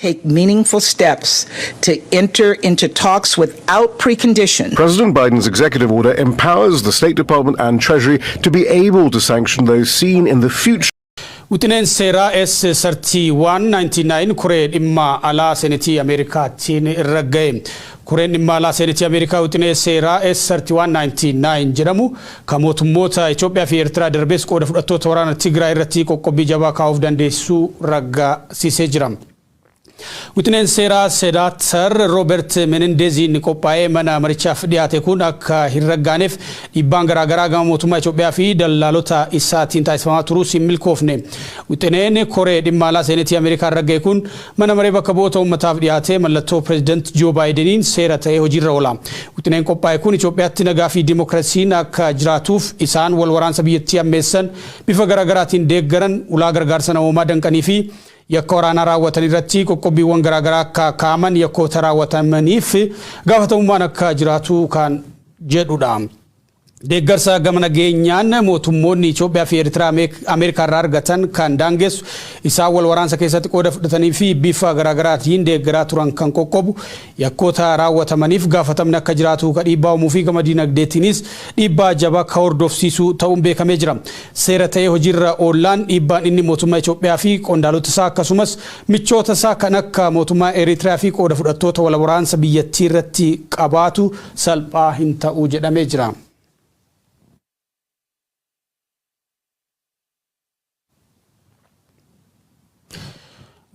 Take meaningful steps to enter into talks without precondition. President Biden's executive order empowers the State Department and Treasury to be able to sanction those seen in the future. Wixineen seeraa S3199 koree dhimma alaa Seenetii Ameerikaatiin irra ga'e. Koreen dhimma alaa Seenetii Ameerikaa wixinee seeraa S3199 jedhamu kan mootummoota Itoophiyaa fi Eertiraa darbees qooda fudhattoota waraana Tigraay irratti qoqqobbii jabaa kaa'uuf dandeessuu raggaasisee jira. Wixineen seeraa Senator Roobert Menendeeziin qophaa'ee mana marichaaf dhiyaate kun akka hin raggaaneef dhiibbaan garaagaraa gama mootummaa Itoophiyaa fi dallaalota isaatiin taasifamaa turuus hin milkoofne. Wixineen koree dhimma alaa Seenetii Ameerikaa ragga'e kun mana maree bakka bu'oota uummataaf dhiyaatee mallattoo pireezidaant Joo Baayideniin seera ta'ee hojiirra oola. Wixineen qophaa'e kun Itoophiyaatti nagaa fi dimookiraasiin akka jiraatuuf isaan wal waraansa biyyattii ammeessan, bifa garaagaraatiin deeggaran, ulaa gargaarsa namoomaa danqanii fi yakka waraanaa raawwatan irratti qoqqobbiiwwan garaagaraa akka kaa'aman, yakkoota raawwatamaniif gaafatamummaan akka jiraatu kan jedhudha. Deeggarsa gama nageenyaan mootummoonni Itoophiyaa fi Eertiraa Ameerikaa irraa argatan kan daangessu, isaan wal waraansa keessatti qooda fudhatanii fi bifa garaagaraatiin deeggaraa turan kan qoqqobu, yakkoota raawwatamaniif gaafatamni akka jiraatu ka dhiibbaa uumuu fi gama diinagdeetiinis dhiibbaa jabaa ka hordofsiisu ta'uun beekamee jira. Seera ta'ee hojiirra oollaan dhiibbaan inni mootummaa Itoophiyaa fi qondaalota isaa akkasumas michoota isaa kan akka mootummaa Eertiraa fi qooda fudhattoota wal waraansa biyyattii irratti qabaatu salphaa hin ta'u jedhamee jira.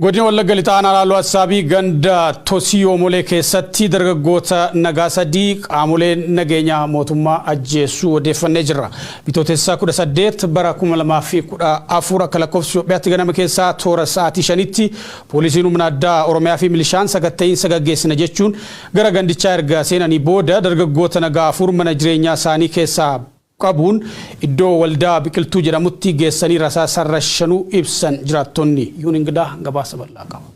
Godina Wallagga Lixaa Aanaa Laaloo Assaabii ganda Tosiyoo Molee keessatti dargaggoota nagaa sadii qaamoleen nageenyaa mootummaa ajjeessuu odeeffannee jirra. Bitootessa 18 bara 2014 akka lakkoofsa Itoophiyaatti ganama keessaa toora sa'aatii 5tti poolisiin humna addaa Oromiyaa fi milishaan sakatta'iinsa gaggeessina jechuun gara gandichaa erga seenanii booda dargaggoota nagaa afur mana jireenyaa isaanii keessaa qabuun iddoo waldaa biqiltuu jedhamutti geessanii rasaasaan rashanuu ibsan jiraattonni. Yuun Ingidaa gabaasa bal'aa qaba.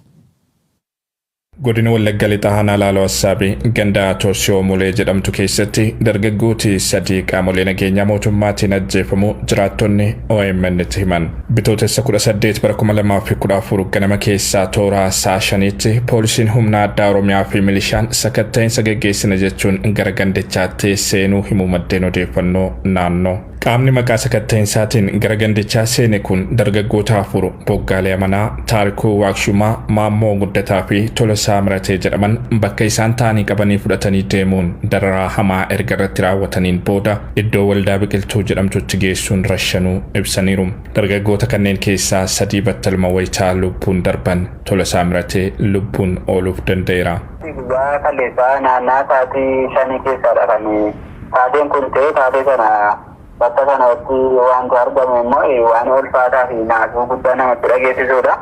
Godina Wallagga Lixaa Aanaa Laaloo Assaabii ganda Tosiyoo Mulee jedhamtu keessatti dargaggooti sadii qaamolee nageenyaa mootummaatiin ajjeefamuu jiraattonni OMN tti himan. Bitootessa 18 bara 2014 ganama keessaa toora sa'a 5tti poolisiin humna addaa Oromiyaa fi milishaan sakatta'iinsa geggeessina jechuun gara gandichaatti seenuu himuu maddeen odeeffannoo naannoo. Qaamni maqaa sakatta'iinsaatiin gara gandichaa seene kun dargaggoota afur Boggaalee Amanaa, Taarikuu Waakshumaa, Maammoo Guddataa fi Tolasaa Miratee jedhaman bakka isaan ta'anii qabanii fudhatanii deemuun dararaa hamaa erga irratti raawwataniin booda iddoo waldaa biqiltuu jedhamtutti geessuun rashanuu ibsaniiru. Dargaggoota kanneen keessaa sadii battaluma wayitaa lubbuun darban, Tolasaa Miratee lubbuun ooluuf danda'eera. Guyyaa kaleessaa naannaa sa'aatii 5 keessaadha kan taateen kun ta'e. Taatee sana bakka sanatti wanti argame immoo waan ulfaataa fi naasuu guddaa namatti dhageessisuudha.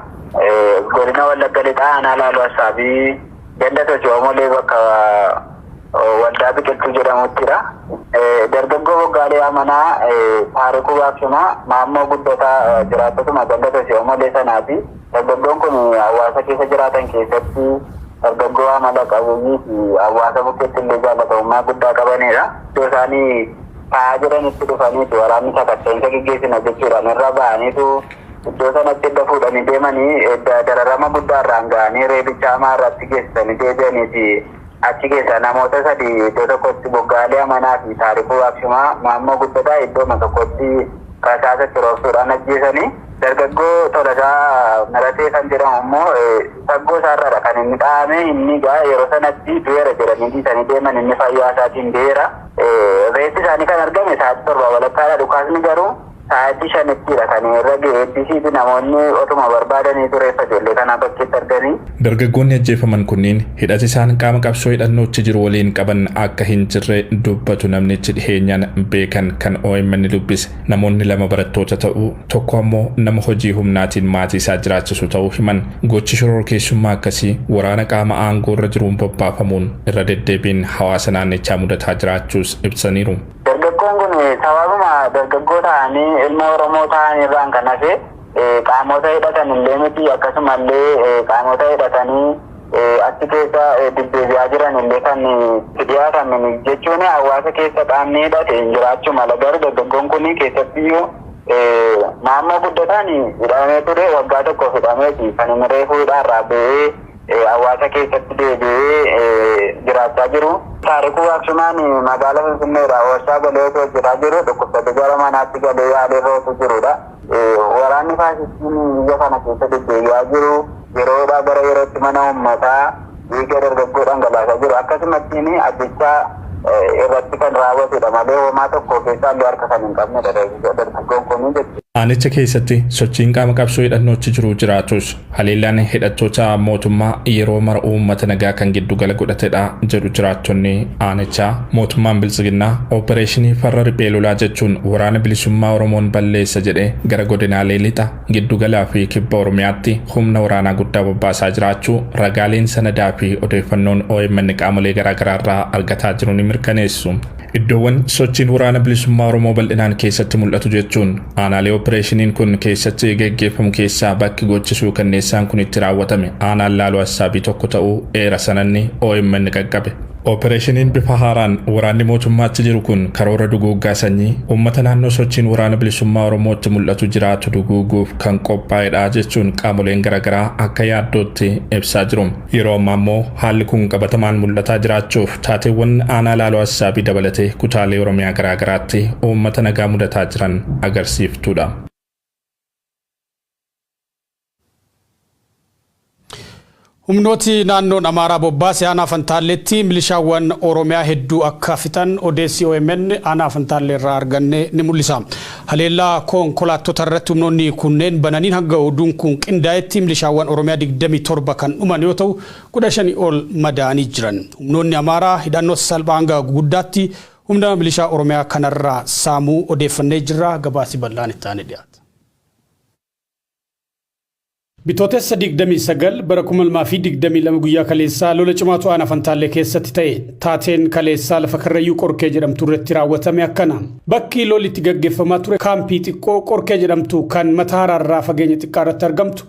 Godina Wallagga Lixaa Aanaa Laaloo Assaabii ganda Tochoomolee bakka waldaa biqiltuu jedhamuttidha. Dargaggoo Boggaalee Amanaa, Taarikuu Waaqshumaa, Maammoo Guddataa jiraattotuma ganda Tochoomolee sanaati. Dargaggoon kun hawaasa keessa jiraatan keessatti dargaggoo amala qabeeyyii fi hawaasa bukkeetti illee jaallatamummaa guddaa qabanidha. Iddoo isaanii taa'aa jiranitti dhufaniitu waraanni sakatta'insa gaggeessina jechuudhaan irra ba'aniitu iddoo sanatti edda fuudhanii deemanii, edda dararama guddaa irraan ga'anii, reebicha hamaa irratti geessisanii deebi'aniiti. Achi keessaa namoota sadii iddoo tokkotti, Boggaalee Amanaa fi Taarikuu Waaqshumaa, Maammoo Guddataa, iddooma tokkotti rasaasa itti roobsuudhaan ajjeesanii. Dargaggoo Tolasaa Miratee kan jedhamu immoo saggoo isaarraadha kan inni dhahame. Inni egaa yeroo sanatti du'eera jedhanii dhiisanii deeman, inni fayyaa isaatiin du'eera. Reeffi isaanii kan argame sa'aatii 7 walakkaadha. Dhukaasni garuu sa'aatii 5ttidha kan irra ga'e. Eebbisiiti namoonni otuma barbaadaniitu reeffa ijoollee kanaa bakkeetti arganii. Dargaggoonni ajjeefaman kunniin hidhati isaan qaama qabsoo hidhannootti jiru waliin qaban akka hin jirre dubbatu namnichi dhiheenyaan beekan kan OMN dubbise. Namoonni lama barattoota ta'uu, tokko ammoo nama hojii humnaatiin maatii isaa jiraachisu ta'uu himan. Gochi shororkeessummaa akkasii waraana qaama aangoo irra jiruun bobbaafamuun irra deddeebiin hawaasa naannichaa mudataa jiraachuus ibsaniiru. Dargaggoon kun sababuma dargaggoo ta'anii ilma Oromoo ta'an irraan kan hafe qaamota hidhatan illee miti. Akkasumallee qaamota hidhatanii achi keessa deddeebi'aa jiran illee kan itti dhiyaatan jechuun hawaasa keessa qaamni hidhate hin jiraachuu mala. Garuu dargaggoon kun, keessattiyyuu Maammoo Guddataan, hidhamee ture. Waggaa tokkoof hidhameeti kan inni reefuu hidhaarraa ba'ee. Hawaasa keessatti deebi'ee jiraachaa jiru. Taarikuu Waaqshumaan magaalaa Finfinneedha. Warshaa galee osoo hojjetaa jiru dhukkubsatee gara manaatti galee yaaleerra osoo jirudha. Waraanni faasistiin biyya kana keessa deddeebi'aa jiru. Yeroodhaa gara yerootti mana uummataa dhiiga dargaggoo dhangalaasaa jiru. Akkasumatti ajjechaa irratti kan raawwatudha malee homaa tokko keessaa illee harka kan hin qabnedha dargaggoon kun jechuudha. Aanicha keessatti sochiin qaama qabsoo hidhannoochi jiru jiraatus, haleellaan hidhattoota mootummaa yeroo mara uummata nagaa kan giddugala godhatedha jedhu jiraattonni aanichaa. Mootummaan Biltsiginnaa oopereeshinii farra riphee lolaa jechuun Waraana Bilisummaa Oromoon balleessa jedhee gara godinaalee lixa, giddugalaa fi kibba Oromiyaatti humna waraanaa guddaa bobbaasaa jiraachuu ragaaleen sanadaa fi odeeffannoon OMN qaamolee garaagaraa irraa argataa jiru ni mirkaneessu. Iddoowwan sochiin Waraana Bilisummaa Oromoo bal'inaan keessatti mul'atu jechuun aanaalee opereeshiniin kun keessatti geggeeffamu keessaa bakki gochi suukanneessaan kun itti raawwatame aanaan Laaloo Assaabii tokko ta'uu eera sananni OMN qaqqabe. Opereeshiniin bifa haaraan waraanni mootummaatti jiru kun karoora duguuggaa sanyii uummata naannoo sochiin Waraana Bilisummaa Oromootti mul'atu jiraatu duguuguuf kan qophaa'edha jechuun qaamoleen garaagaraa akka yaaddootti ibsaa jiru. Yeroo ammaa immoo haalli kun qabatamaan mul'ataa jiraachuuf taateewwan aanaa Laaloo Assaabii dabalatee kutaalee Oromiyaa garaagaraatti uummata nagaa mudataa jiran agarsiiftuudha. Humnooti naannoon Amaaraa bobbaase aanaa Fantaalleetti milishaawwan Oromiyaa hedduu akka fixan odeessi OMN aanaa Fantaallee irraa arganne ni mul'isa. Haleellaa konkolaattota irratti humnoonni kunneen bananiin hanga oduun kun qindaa'etti milishaawwan Oromiyaa 27 kan dhuman yoo ta'u, 15 ol madaa'anii jiran. Humnoonni Amaaraa hidhannoo sasalphaa hanga guguddaatti humna milishaa Oromiyaa kanarraa saamuu odeeffannee jirra. Gabaasi bal'aan itti aanee dhiyaata. Bitootessa 29 bara 2022 guyyaa kaleessaa lola cimaatu aanaa Fantaallee keessatti ta'e. Taateen kaleessaa lafa Karrayyuu Qorkee jedhamtu irratti raawwatame akkana. Bakki lolli itti gaggeeffamaa ture kaampii xiqqoo Qorkee jedhamtu kan Matahaaraa irraa fageenya xiqqaa irratti argamtu,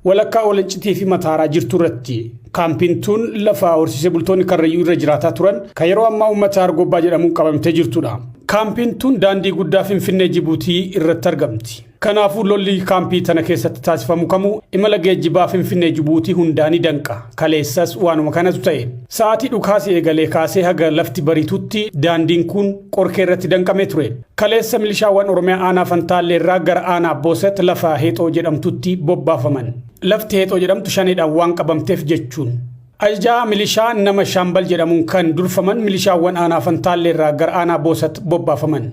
walakkaa Olancitii fi Matahaaraa jirtu irratti. Kaampiin tun lafa horsiisee bultoonni Karrayyuu irra jiraataa turan kan yeroo ammaa uummata Argobbaa jedhamuun qabamtee jirtudha. Kaampiin tun daandii guddaa Finfinnee Jibuutii irratti argamti. Kanaafuu lolli kaampii tana keessatti taasifamu kamuu imala geejjibaa Finfinnee Jibuutii hundaa ni danqa. Kaleessas waanuma kanatu ta'e. Sa'aatii dhukaasi eegalee kaasee haga lafti bariitutti daandiin kun Qorkee irratti danqamee ture. Kaleessa milishaawwan Oromiyaa aanaa Fantaallee irraa gara aanaa Booset lafa Heexoo jedhamtutti bobbaafaman. Lafti Heexoo jedhamtu Shaneedhaan waan qabamteef jechuun. Ajajaa milishaa nama Shaambal jedhamuun kan durfaman milishaawwan aanaa Fantaallee irraa gara aanaa Boosat bobbaafaman.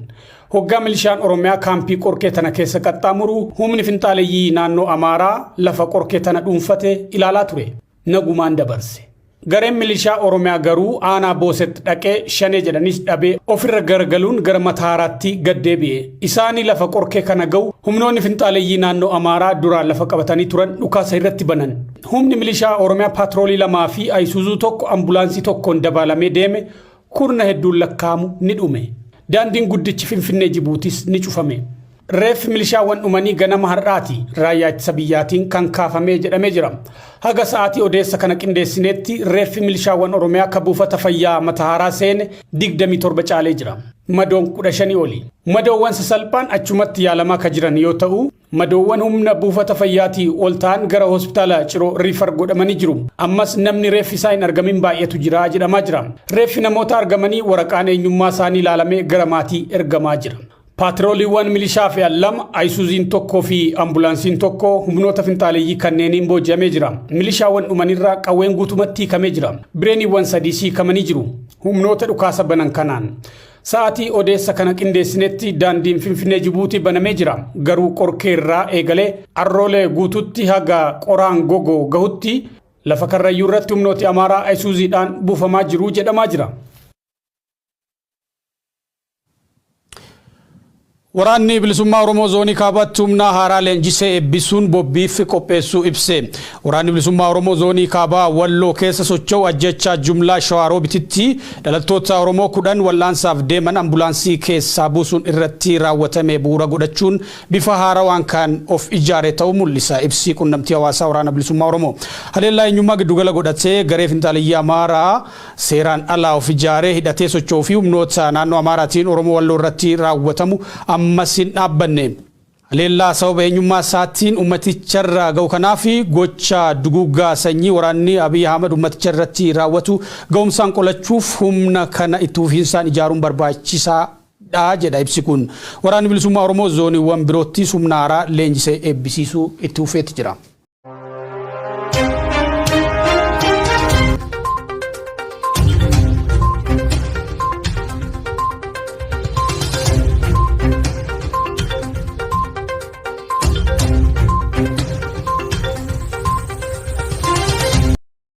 Hoggaa milishaan Oromiyaa kaampii Qorkee tana keessa qaxxaamuru humni finxaaleyyii naannoo Amaaraa lafa Qorkee tana dhuunfate ilaalaa ture. Nagumaan dabarse. Gareen milishaa Oromiyaa garuu aanaa Booset dhaqee Shanee jedhanis dhabee ofirra garagaluun gara Matahaaraatti gad deebi'e. Isaanii lafa Qorkee kana ga'u humnoonni finxaaleyyii naannoo Amaaraa duraan lafa qabatanii turan dhukaasa irratti banan. Humni milishaa Oromiyaa paatroolii lamaa fi Ayisuuzuu tokko ambulaansii tokkoon dabaalamee deeme kurna hedduun lakkaa'amu ni dhume. Daandiin guddichi Finfinnee Jibuutis ni cufame. Reeffi milishaawwan dhumanii ganama har'aati raayyaa ittisa biyyaatiin kan kaafamee jedhamee jira. Haga sa'aatii odeessa kana qindeessineetti reeffi milishaawwan Oromiyaa ka buufata fayyaa Matahaaraa seene 27 caalee jira. Madoon 15 oli. Madoowwan sasalphaan achumatti yaalamaa ka jiran yoo ta'u, Madoowwan humna buufata fayyaatii ol ta'an gara hospitaala Ciroo riifar godhamanii jiru. Ammas namni reeffi isaa hin argamin baay'eetu jira jedhamaa jira. Reeffi namoota argamanii waraqaan eenyummaa isaanii ilaalamee gara maatii ergamaa jira. Paatirooliiwwan milishaa fe'an lama, Ayisuuziin tokkoo fi ambulaansiin tokko humnoota finxaaleyyii kanneeniin booji'amee jira. Milishaawwan dhumanirraa qawween guutumatti hiikamee jira. Bireeniiwwan sadiis hiikamanii jiru. Humnoota dhukaasa banan kanaan. Sa'aatii odeessa kana qindeessinetti daandiin Finfinnee Jibuutii banamee jira. Garuu Qorkee irraa eegalee Arroolee guututti haga Qoraan Gogoo gahutti lafa Karrayyuu irratti humnooti Amaaraa Ayisuuziidhaan buufamaa jiru jedhamaa jira. Waraanni Bilisummaa Oromoo Zoonii Kaabaatti humna haaraa leenjisee eebbisuun bobbiif qopheessuu ibse. Waraanni Bilisummaa Oromoo Zoonii Kaabaa Walloo keessa socho'u ajjeechaa jumlaa Shawaroobititti dhalattoota Oromoo 10 wal'aansaaf deeman ambulaansii keessaa buusuun irratti raawwatame bu'uura godhachuun bifa haarawaan kan of ijaare ta'uu mul'isa ibsi qunnamtii hawaasaa Waraana Bilisummaa Oromoo. Haleellaa eenyummaa giddugala godhatee garee finxaaleyyii Amaaraa seeraan alaa of ijaaree hidhatee socho'uu fi humnoota naannoo Amaaraatiin Oromoo Walloo irratti raawwatamu ammas hin dhaabbanne. Haleellaa sababa eenyummaa isaatiin uummaticharra ga'u kanaaf gocha duguuggaa sanyii waraanni Abiy Ahmad uummaticha irratti raawwatu ga'umsaan qolachuuf humna kana itti fufiinsaan ijaaruun barbaachisaadha jedha ibsi kun. Waraanni Bilisummaa Oromoo zooniiwwan biroottis humna haaraa leenjisee eebbisiisuu itti fufeetti jira.